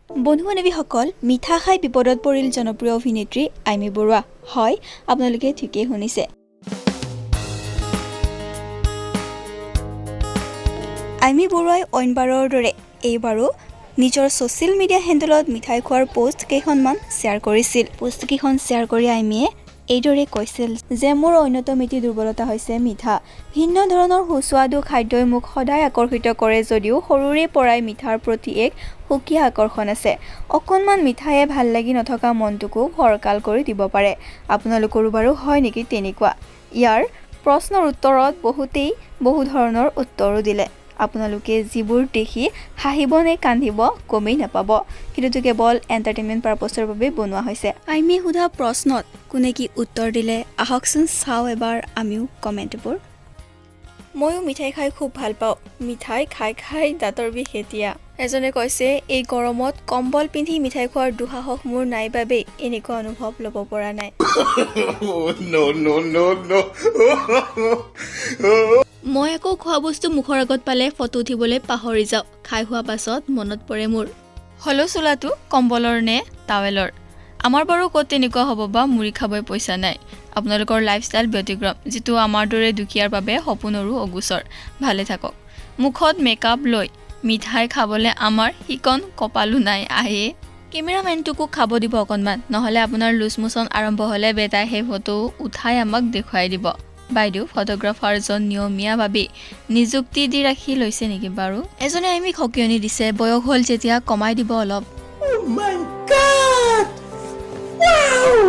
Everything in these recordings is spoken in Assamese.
বন্ধু বান্ধৱীসকল, মিঠা খাই বিপদত পৰিল জনপ্ৰিয় অভিনেত্ৰী আইমী বৰুৱা। হয়, আপোনালোকে ঠিকেই শুনিছে। আইমী বৰুৱাই অইনবাৰৰ দৰে এইবাৰো নিজৰ ছ'চিয়েল মিডিয়া হেণ্ডেলত মিঠাই খোৱাৰ পষ্ট কেইখনমান শ্বেয়াৰ কৰিছিল। পষ্টকেইখন শ্বেয়াৰ কৰি আইমীয়ে এইদৰে কৈছিল যে, মোৰ অন্যতম এটি দুৰ্বলতা হৈছে মিঠা। ভিন্ন ধৰণৰ সুস্বাদু খাদ্যই মোক সদায় আকৰ্ষিত কৰে যদিও সৰুৰে পৰাই মিঠাৰ প্ৰতি এক সুকীয়া আকৰ্ষণ আছে। অকণমান মিঠায়ে ভাল লাগি নথকা মনটোকো ফৰকাল কৰি দিব পাৰে। আপোনালোকৰো বাৰু হয় নেকি তেনেকুৱা? ইয়াৰ প্ৰশ্নৰ উত্তৰত বহুতেই বহু ধৰণৰ উত্তৰো দিলে। আপোনালোকে যিবোৰ দেখি হাঁহিব নে কান্দিব গমেই নাপাব। ভিডিঅ'টো কেৱল এণ্টাৰটেইনমেণ্ট পাৰ্পছৰ বাবে বনোৱা হৈছে। আইমীয়ে সোধা প্ৰশ্নত কোনে কি উত্তৰ দিলে, আহকচোন চাওঁ এবাৰ আমিও কমেণ্টবোৰ। ময়ো মিঠাই খাই খুব ভাল পাওঁ। মিঠাই খাই খাই দাঁতৰ বিষ এতিয়া। এজনে কৈছে, এই গৰমত কম্বল পিন্ধি মিঠাই খোৱাৰ দুঃসাহস মোৰ নাই বাবেই এনেকুৱা অনুভৱ ল'ব পৰা নাই। No, no, no, no. মই আকৌ খোৱা বস্তু মুখৰ আগত পালে ফটো উঠিবলৈ পাহৰি যাওঁ। খাই হোৱা পাছত মনত পৰে মোৰ। হ'লেও চোলাটো কম্বলৰ নে টাৱেলৰ? আমাৰ বাৰু ক'ত তেনেকুৱা হ'ব বা, মুড়ি খাবই পইচা নাই। আপোনালোকৰ লাইফষ্টাইল ব্যতিক্ৰম, যিটো আমাৰ দৰে দুখীয়াৰ বাবে সপোনৰো অগোচৰ। ভালে থাকক। মুখত মেকআপ লৈ মিঠাই খাবলৈ আমাৰ সিকণ কপালো নাই আহে। কেমেৰামেনটোকো খাব দিব অকণমান, নহ'লে আপোনাৰ লুজ মোচন আৰম্ভ হ'লে বেটাই সেই ফটো উঠাই আমাক দেখুৱাই দিব। বাইদেউ, ফটোগ্ৰাফাৰজন নিয়মীয়াভাৱে নিযুক্তি দি ৰাখি লৈছে নেকি বাৰু? এজনে আইমীক সকিয়নি দিছে, বয়স হ'ল যেতিয়া কমাই দিব অলপ। God! Wow!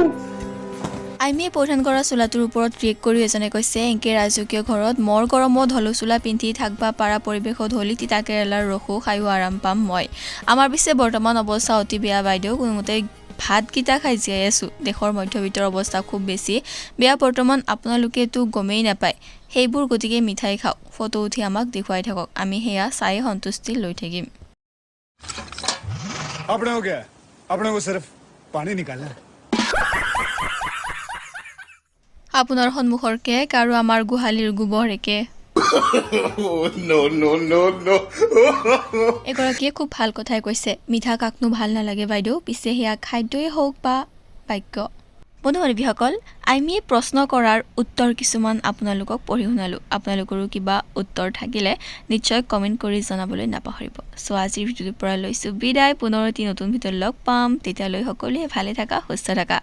আইমীয়ে পৰিধান কৰা চোলাটোৰ ওপৰত ৰিয়েক্ট কৰি এজনে কৈছে, এংকে ৰাজকীয় ঘৰত মৰ গৰমত হলৌ চোলা পিন্ধি থাকবা পাৰা পৰিৱেশত হলি তিতা কেৰেলাৰ ৰসো খায়ো আৰাম পাম মই। আমাৰ পিছে বৰ্তমান অৱস্থা অতি বেয়া বাইদেউ, কোনোমতে ভাতকেইটা খাই জীয়াই আছোঁ। দেশৰ মধ্যবিত্তৰ অৱস্থা খুব বেছি বেয়া বৰ্তমান, আপোনালোকেতো গমেই নাপায় সেইবোৰ। গতিকে মিঠাই খাওক, ফটো উঠি আমাক দেখুৱাই থাকক, আমি সেয়া চাই সন্তুষ্টি লৈ থাকিম। अपने को क्या है, अपने को सिर्फ पानी निकालना है। আপোনাৰ সন্মুখৰ কেক আৰু আমাৰ গোহালিৰ গোবৰ একে। No, no, no, no. এগৰাকীয়ে খুব ভাল কথাই কৈছে, মিঠা কাকনো ভাল নালাগে বাইদেউ, পিছে সেয়া খাদ্যই হওক বা বাক্য। বন্ধু বান্ধৱীসকল, আইমীয়ে প্ৰশ্ন কৰাৰ উত্তৰ কিছুমান আপোনালোকক পঢ়ি শুনালোঁ। আপোনালোকৰো কিবা উত্তৰ থাকিলে নিশ্চয় কমেণ্ট কৰি জনাবলৈ নাপাহৰিব। চ' আজিৰ ভিডিঅ'টোৰ পৰা লৈছোঁ বিদায়। পুনৰ এটি নতুন ভিডিঅ'ত লগ পাম। তেতিয়ালৈ সকলোৱে ভালে থাকা, সুস্থ থাকা।